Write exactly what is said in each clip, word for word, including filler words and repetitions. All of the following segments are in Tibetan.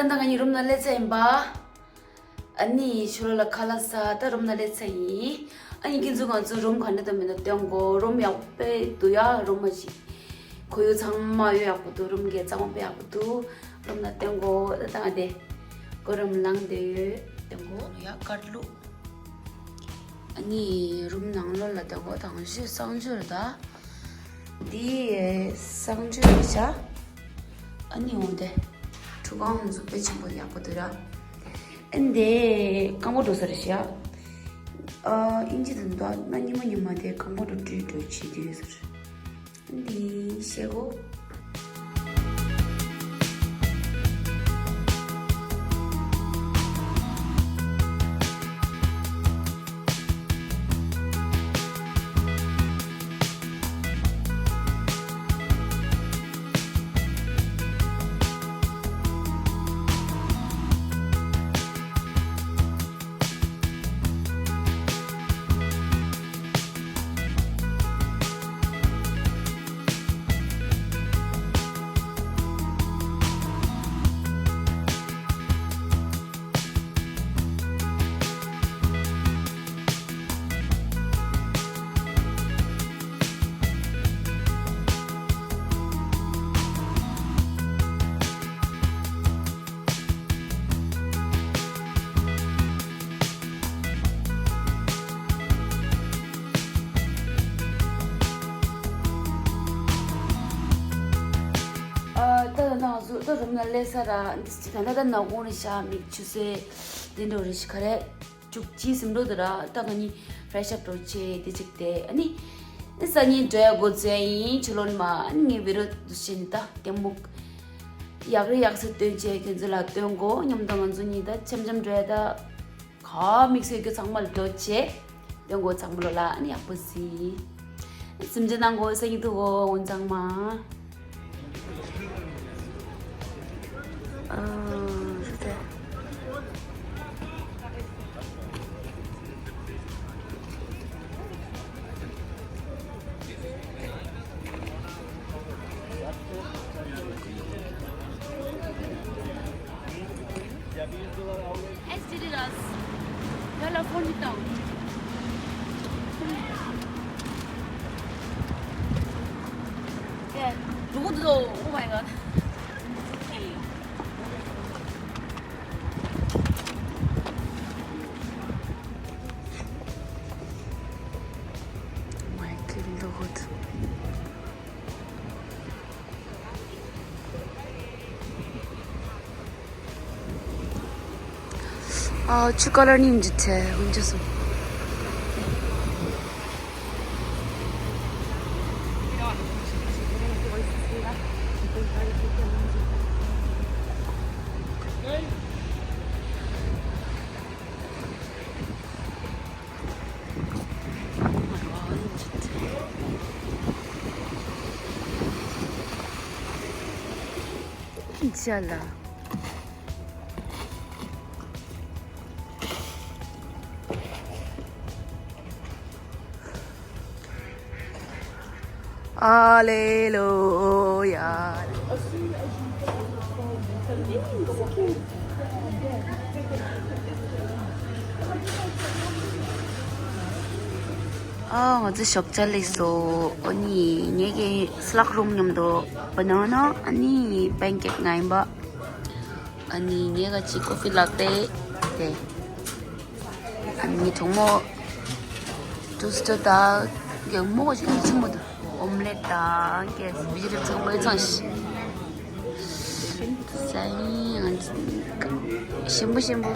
ད་ང་གཉིས་རུམ་ནང་སླེབས་ཚར་ཡིན་པ། ཨ་ནི་ཕྱི་ལོགས་ལ་ཁ་ལག་ཟ། ད་རུམ་ནང་སླེབས་ཚར་ཡིན། ཨ་ནི་ཁྱེད་ཚོ་ང་ཚོ་རུམ་ག་འདྲ་འདུག་མེད་ན་སྟོན་གོ། རུམ་ཡག་པོ་དཔེ་འདུག་ཡ། རུམ་མ་ཞིག་ཁོར་ཡུག་ཚང་མ་ཡོད། ཡག་པོ་འདུག་རུམ་གྱི་གཙང་མ་དཔེ་ཡག་པོ་འདུག་རུམ་ནང་སྟོན་གོ། ད་ད་ང་དེ་གོ་རུམ་ལངས་བསྡད་ཡོད། སྟོན་གོ། ཡ་ཀར་ལུག་ཨ་ནི་རུམ་ནང་ལོགས་ལ་སྟོན་གོ། དང་ཤོས་གསང་སྤྱོད་ད། འདི་གསང་སྤྱོད་རེད་ཤག་ཨ་ནི་འོ་དེ་ཁྲུས་ཁང་འཛུགས་དཔེ་ཆེན་པོ་ཡག་པོ་འདུག་ར། ཨ་ནི་དེ་སྐམ་པོ་འགྲོ་ས་རེད་ཤག་ཨ་དབྱིན་ཇི་དང་འདྲ་ན་ཉི་མ་ཉི་མ་དེ་སྐམ་པོ་འགྲོ་བྲོས་བྲོས་བྱེད་དུས་ཡོད་ས་རེད། ཨ་ནི་དེ་ཤེལ་སྒོ། ཨ་ད་ད་ང་ཚོ་ད་རུམ་ནང་སླེབས་ས་ར། ད་ད་ད་ནག་ཁུང་རེད་ཤག་མིག་ཆུ་སེར་དེ་འདྲ་རེད་ཤག་ག་རེ། བཅུ་གཅིག་ཟིན་འགྲོ་འདུག་ར། ད་ང་གཉིས་ཕེ་རེ་ཤི་ཨབ་འགྲོ་ཆེད་དེ་ཅིག་དེ། ཨ་ནི་ཨ་ནི་སང་ཉིན་འགྲོ་ཡ་འགོ་འཛུགས་ཡིན། ཕྱི་ལོགས་ནས་མར་ཨ་ནི་ངའི་བི་ཌི་ཡོ་འདུག་བྱས་ནས་ད་ལྟད་མོ་ཡག་རེད་ཡག་ས་སྟོན་ཆེད་ཁྱེད་ཚོ་ལ་སྟོན་གོ། མཉམ་དུ་ང་ཚོ་གཉིས་ད་འཆམ་འཆམ་འགྲོ་ཡ། ད་ག་དམིགས་བསལ་གྱི་ཚང་མ་ལ་འགྲོ་ཆེད་སྟོན་གོ། ཚང་མ་ལོ་ལ་ཨ་ནི་ཡག་པོ་ཟིག་སེམས་ཅན་ནང་གོ་ས་ཡིན་ཐུག་གོ་འོན་ཚང་མ། ཨ། རེད་དེ། Es did it us. Yalla, phone it down. Yeah. Oh my God. My God. ཨ། ཆུ་ཀ་ལར་ནི་འདི་ཚེ་འོན་ཅི་སོང་། Inshallah. Hallelujah. ཨ། ང་ཚོ་ཞོགས་ཇ་སླེབས་སོང་། ཨ་ནི་ངེད་ཀྱི་སི་ལག་རུམ་མཉམ་དུ་བ་ན་ན་ཨ་ནི་པན་ཀེག་ང་ཡིན་པ། ཨ་ནི་ངེད་ཀ་ཅིག་ཀོ་ཕི་ལག་དེ་དེ། ཨ་ནི་གྲོགས་མོ་ཊོ་སི་ཊི་དང་གད་མོ་ཅིག་ཆེན་མོ་དང་ཨོམ་ལེ་ཊི་དང་གད་བི་ཇི་རེབ་ཚང་མ་ཚང་ཞིག་ཞིམ་པོ་ཞིམ་པོ།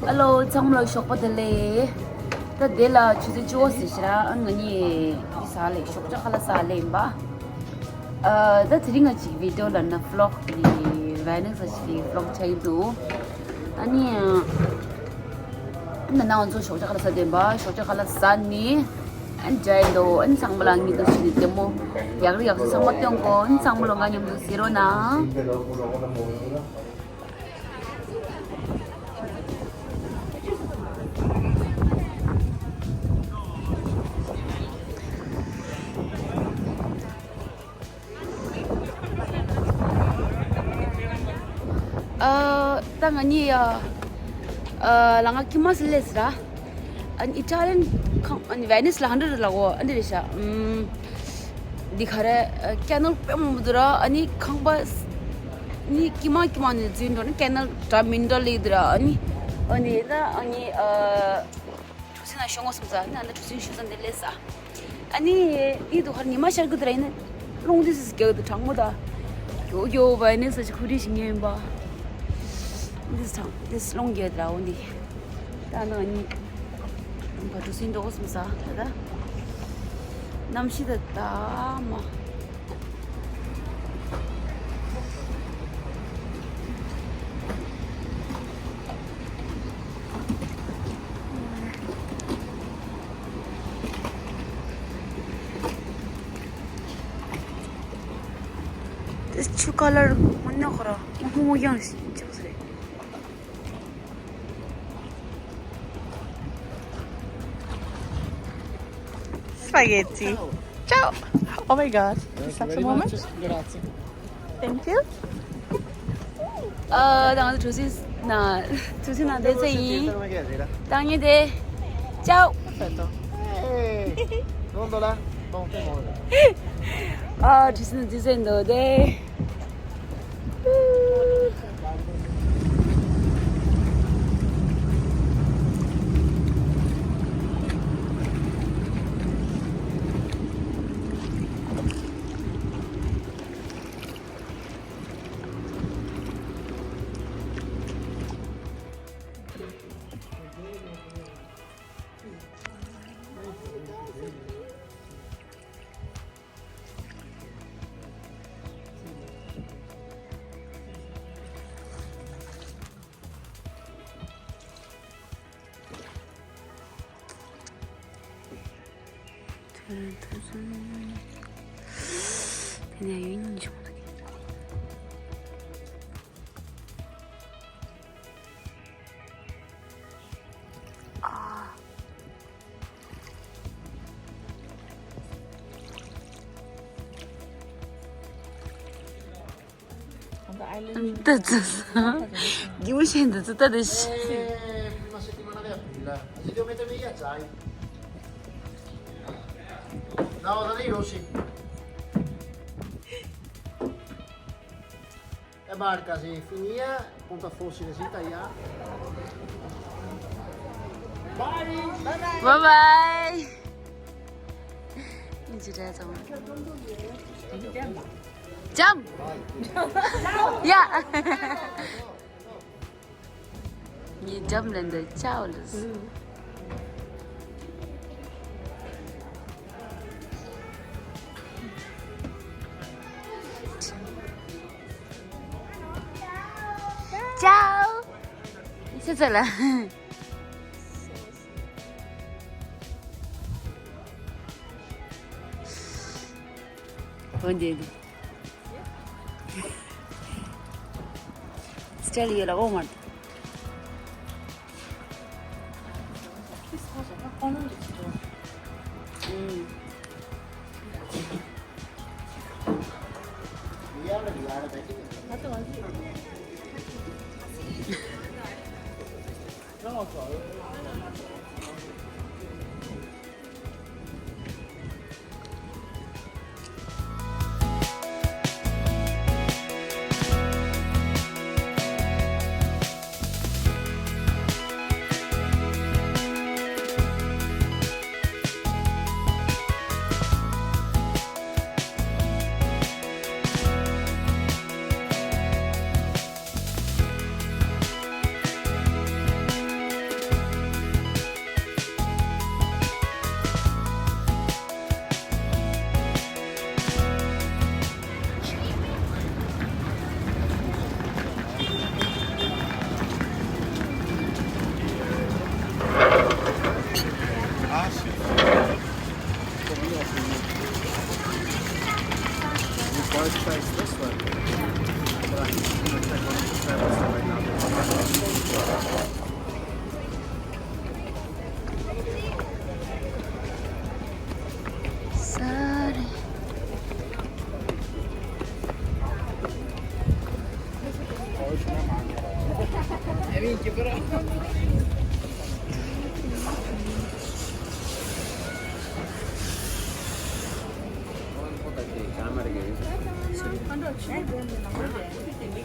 ཨ་ལོ། ཚང་མ་ལ་ཞོགས་པ་བདེ་ལེགས། ད་དེ་ལ་ཆུ་ཚོད་བཅུ་པ་ཟིན་ཤག་ཨ། ང་གཉིས་ཟ་ལེ། ཞོགས་ཇ་ཁ་ལག་ཟ་ལེ་ཡིན་པ། ཨ། ད་དེ་རིང་ང་ཅིག་བི་ཌི་ཡོ་ལ་ན་བི་ལོག་གི་ཝི་ལོག་ཟ་ཞིག་གི་བི་ལོག་ཆགས་ཀྱི་འདུག་ཨ་ནི། ཨ་ནི་ང་ཚོ་ཞོགས་ཇ་ཁ་ལག་ཟ་བསྡད་པ། ཞོགས་ཇ་ཁ་ལག་ཟ་ནི། ཨ་ནི་འཇའ་ཡིན་དོ། ཨ་ནི་ཚང་མ་ལ་ངེད་དང་ཞུ་ནི་ལྟད་མོ་ཡག་རེ་ཡག་ས་ཚང་མ་སྟོན་གོ། ཨ་ནི་ཚང་མ་ལ་ང་མཉམ་དུ་གཟིགས་རོགས་གནང་། ཨ། ད་ང་གཉིས་ཡ། ཨ། ལ་ང་ཀི་མ་སི་ལེས་ར། ཨ་ནི་ཨི་ཊ་ལི་ཡན་ཁང་ཨ་ནི་ཝེ་ནིས་ལ་ཧན་ཌ་ལ་གོ་ཨ་འདི་རེད་ཤག་ཨམ། འདི་ག་རེ། ཨ། ཀེ་ནལ་དཔེ་མང་པོ་འདུག་ར། ཨ་ནི་ཁང་པ་ནི་ཀི་མ་ཀི་མ་ནས་འཛུལ་འགྲོ་ནི་ཀེ་ནལ་འདྲ་མིན་འདྲ་ལེགས་འདུག་ར། ཨ་ནི་ཨ་ནི་ད་ཨ་ནི་ཨ། གྲུ་གཟིངས་ན་ཤོང་ངོ་བསམ་ས། ཨ་ནི་ཨ་ནི་གྲུ་གཟིངས་ཤོང་ས་འདི་ལེས་ས། ཨ་ནི་འདི་དུ་ཧར་ཉི་མ་ཤར་གི་དུ་ར། ཡིན་ན་རླུང་འདི་སི་སི་རྒྱག་གི་དུ་གྲང་མོ་ད། གྱོ་གྱོ་བ་ནི་ས་ཅི་ཁུ་རི་ཞིག་ངན་པ། འདི་སི་གྲང་འདི་སི་རླུང་རྒྱག་དུ་ར། འོ་འདི། ད་ནི་ཨ་ནི་ག་གྲུ་གཟིངས་འགྲོ་གོ་བསམ་ས་ད་ད། གནམ་གཤིས་ད་ད་མ། དེ་ཆུ་ཀ་ལར་མ་ནག་ར། མ་ཧུ་མོ་ཡང་ཞིག་ཅག་རེད། Spaghetti. Ciao. Oh my God. Just a moment. Grazie. Thank you. ཨ། ད་ང་ཚོ་གྲུ་གཟིངས་ན་གྲུ་གཟིངས་ན་བསྡད་ཚེ་ཡིན། ད་ངས་དེ། Ciao. Perfetto. Ehi, gondola? Bon, che modo. ཨ། གྲུ་གཟིངས་ན་བསྡད་ཚེ་འདུག་དེ། འདི་ཙི། དགེ་བ་བཤད་འདི་ཙི་ལྟ་དེ་ཤི། Eh, prima settimana di aprile. Devo mettermi i ghiacciai. No, non i rossi. E barca si finia, punta fossile si taia. Bye. Bye bye. Bye bye. Jump. Yeah. ངའི་འགྲམ་ལ་འདི་ཅའོ་ལུས། ཅའོ། ཆི་ཚོད་ལ། འོན་ཏེ། སྤྲེལ་ཡོད་ལ་འོང་མ།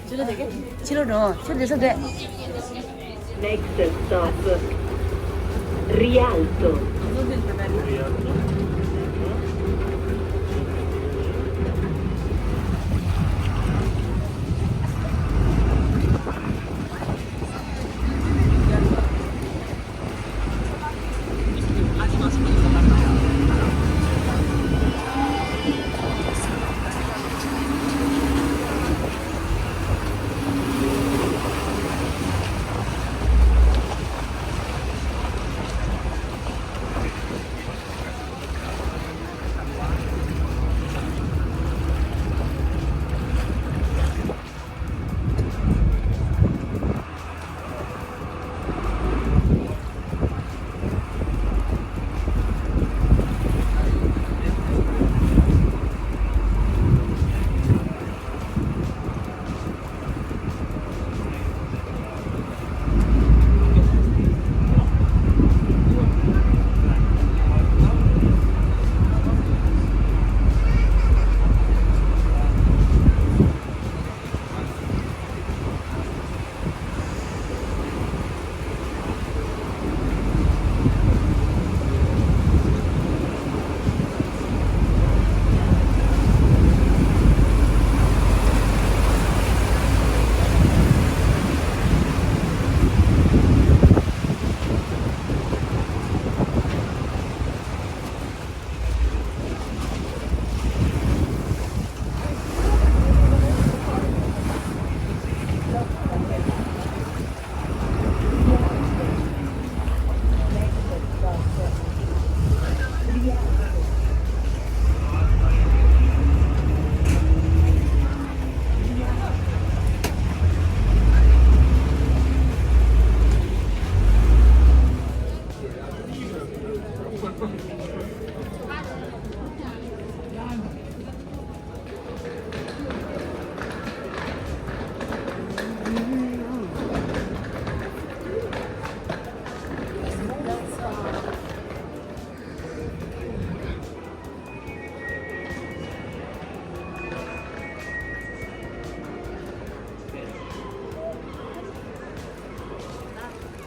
ཕྱི་ལོགས་འགྲོ། ཁྱོད་བསྡད་ས་བསྡད། Next stop, Rialto.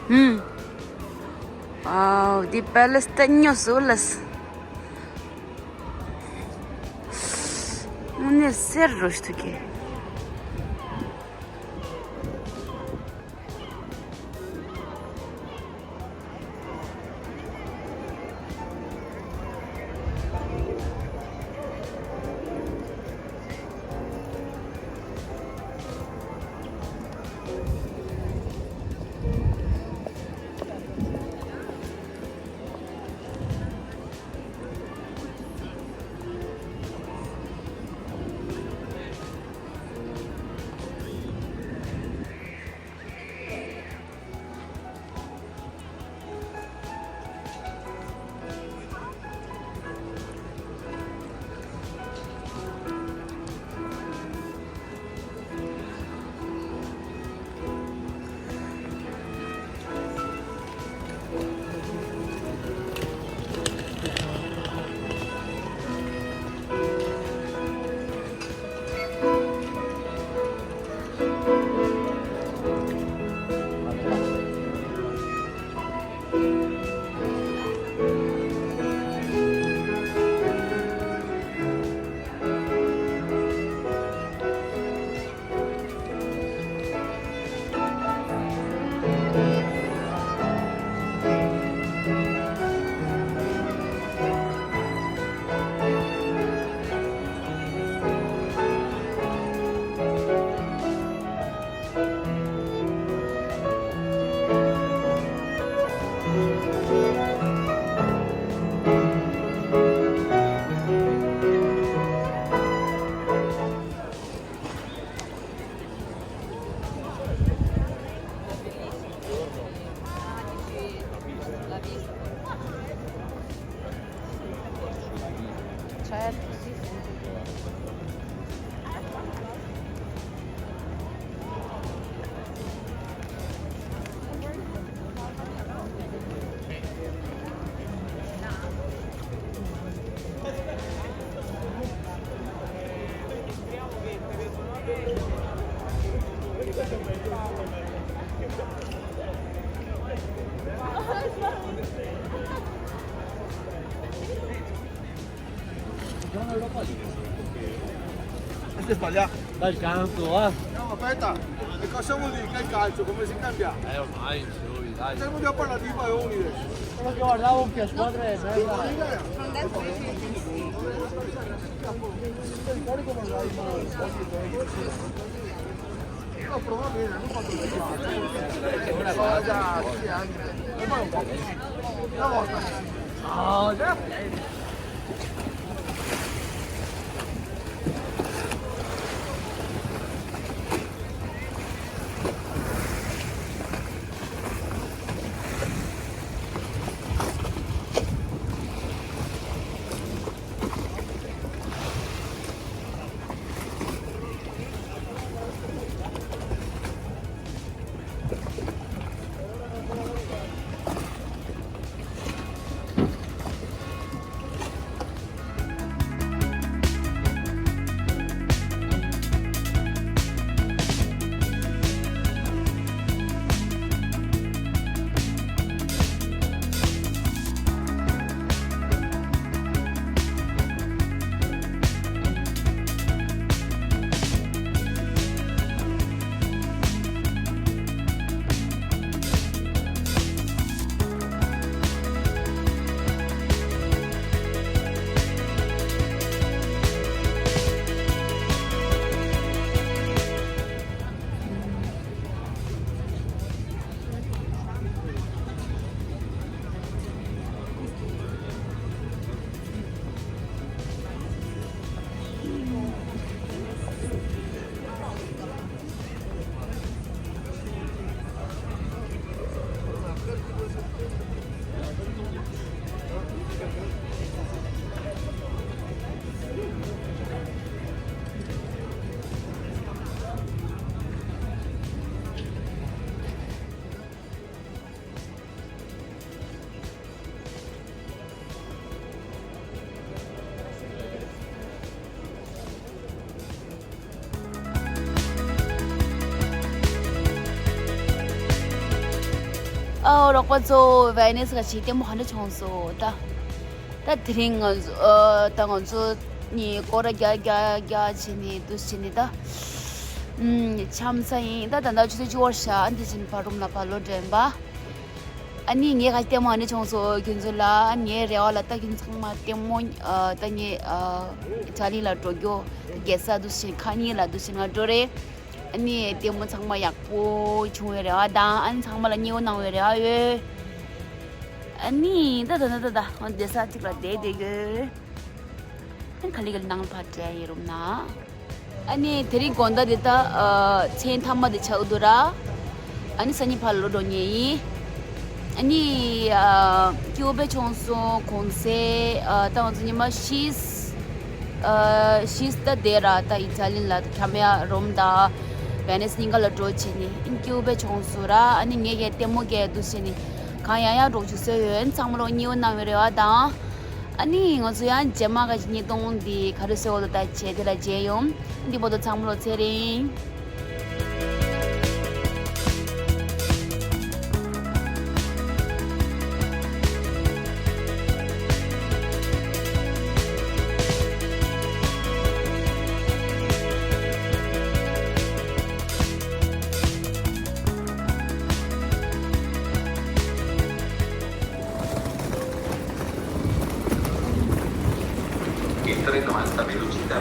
ཨུམ། ཨའོ། འདི་པེ་ལེ་སི་སྟེང་ཉོ་སུ་ལས། དངོས་གནས་སེར་རོ་ཞིག་ཐུག་གི། Este es para allá. Está el canto, ah. No, aspetta. E cosa vuol dire che è calcio? Come si cambia? Eh, ormai, sì, dai. Siamo già parlati di palloni adesso. Quello che guardavo un P S quattro è bello. ཨོ། རོགས་པ་ཚོ། ཝེ་ནེས་ག་ཅིག་ལྟད་མོ་ག་འདྲ་བྱུང་སོང་ད། ད་དེ་རིང་ང་ཚོ་ཨ་ད་ང་ཚོ་གཉིས་སྐོར་ར་རྒྱག་རྒྱག་རྒྱག་བྱས་ནས་འདུག་བྱས་ནས་ད། ཨུམ། འཆམ་ས་ཡིན། ད་ད་ལྟ་ཆུ་ཚོད་བཅུ་པར་བཞག་ཨ་འདི་བཞིན་ཕར་རུམ་ལ་ཕར་ལོག་འགྲོ་ཡིན་པ། ཨ་ནི་ངས་ག་ལྟད་མོ་ཨ་ནི་བྱུང་སོང་ཁྱོད་ཚོ་ལ། ཨ་ངའི་རེ་བ་ལ་ད་ཁྱོད་ཚང་མ་ལྟད་མོ་ཨ་ད་ངས་ཨ་ཅ་ལི་ལ་འགྲོ་རྒྱུ། རྒྱལ་ས་འདུག་བཞིན་ཁ་ཉིན་ལ་འདུག་བཞིན་ང་འགྲོ་རེད། ཨ་ནི་ལྟད་མོ་ཚང་མ་ཡག་པོ་བྱུང་བའི་རེ་བ་དང་། ཨ་ནི་ཚང་མ་ལ་མཉེས་པོ་གནང་བའི་རེ་བ་ཡོད། ཨ་ནི་ད་ད་ད་ད་ད་ང་བསྡད་ས་གཅིག་ལ་བསྡད་བསྡད་ཡོད། ཨ་ནི་ག་ལེ་ག་ལེ་ནང་ལ་ཕར་འགྲོ་ཡ་ཡིན་རུང་ན། ཨ་ནི་དེ་རིང་དགོང་དག་འདི་ད་ཨ་མཚན་མཐའ་མ་དེ་ཆགས་འདུག་ར། ཨ་ནི་སང་ཉིན་ཕར་ལོག་འགྲོ་ངེས་ཡིན། ཨ་ནི་ཨ་སྐྱིད་པོ་དཔེ་བྱུང་སོང་གུང་སེང་ཨ་ད་ང་ཚོ་ཉི་མ་བཞི། ཨ་བཞི་ད་བསྡད་ར། ད་ཨི་ཏཱ་ལི་ལ་ཁ་མ་ཡ་རོམ་དང་ཝེ་ནེས་གཉིས་ཀ་ལ་འགྲོ་བྱས་ནས། ཨ་ནི་སྐྱིད་པོ་དཔེ་བྱུང་སོང་ར། ཨ་ནི་ངས་ཀྱང་ལྟད་མོ་བརྒྱབ་འདུག་བྱས་ནས་གང་ཡང་ཡང་འགྲོ་རྒྱུ་བཟོས་ཡོད། ཨ་ནི་ཚང་མ་ལ་མཉེས་པོ་གནང་བའི་རེ་བ་དང་། ཨ་ནི་ང་ཚོ་ཡང་རྗེས་མ་ག་ཅིག་ཉིས་སྟོང་འདི་ག་རེ་ཟེར་བ་ལ་ད་བྱས་དེ་ལ་མཇལ་ཡོང་། འདི་བར་དུ་ཚང་མ་ལ་ཚེ་རིང་། Il treno alta velocità